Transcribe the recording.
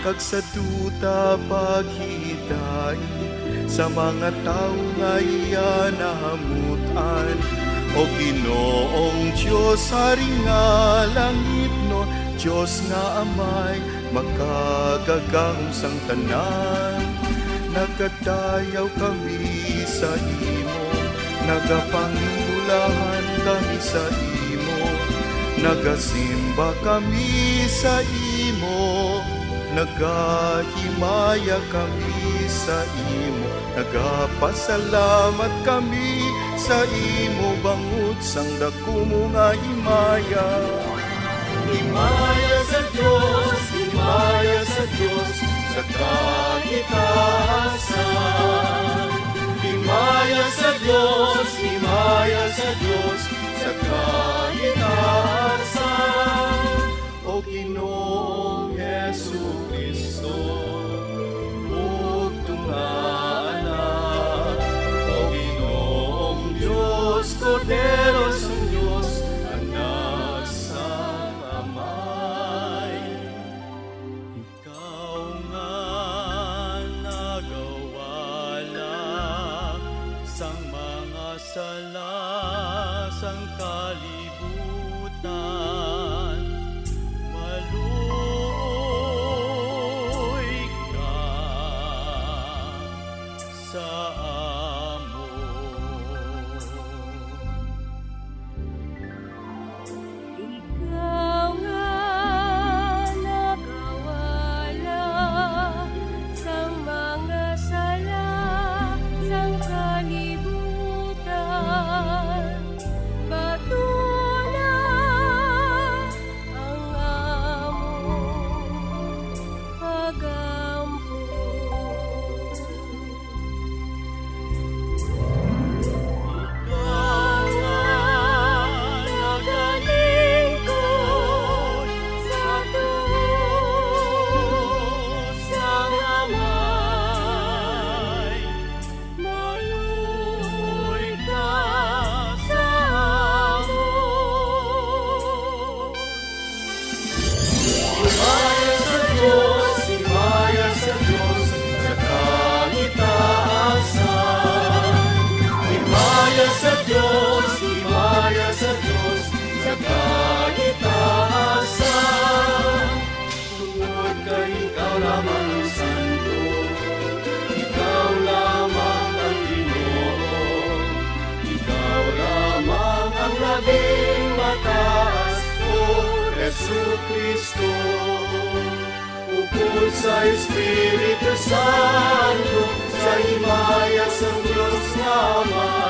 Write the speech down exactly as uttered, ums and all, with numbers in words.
Kag sa duta paghidait sa mga tawo nga iya nahamut-an. O Ginoong Dios, Hari nga langitnon, Dios nga Amay, makagagahom sang tanan. Nagadayaw kami sa imo, nagapangindulahan kami sa imo, nagasimba kami sa imo, nagahimaya kami sa imo, nagapasalamat kami sa imo bangod sang dako mo nga himaya. Himaya sa Dios, himaya sa Dios sa kagitaasan. Himaya sa Dios, himaya sa Dios sa kagitaasan. O Ginoong Jesu-Cristo, bugtong nga Anak, o Ginoong Dios, Kordero sang Dios, Anak sang Amay. Ikaw nga nagawala sang mga sala sang kalibutan, maluoy ka sa amon. Ikaw nga nagawala sang mga sala sang kalibutan, batuna ang amon pag-ampo. Ikaw nga nagalingkod sa tuo sang Amay, maluoy ka sa amon. Himaya sa Dios, himaya sa Dios sa kagitaasan. Himaya sa Dios, himaya sa Dios sa kagitaasan. Tungod kay ikaw lamang ang santo, ikaw lamang ang Ginoo, ikaw lamang ang labing mataas, O Jesu-Cristo. Upod sa Espiritu Santo, sa himaya sang Dios nga Ama,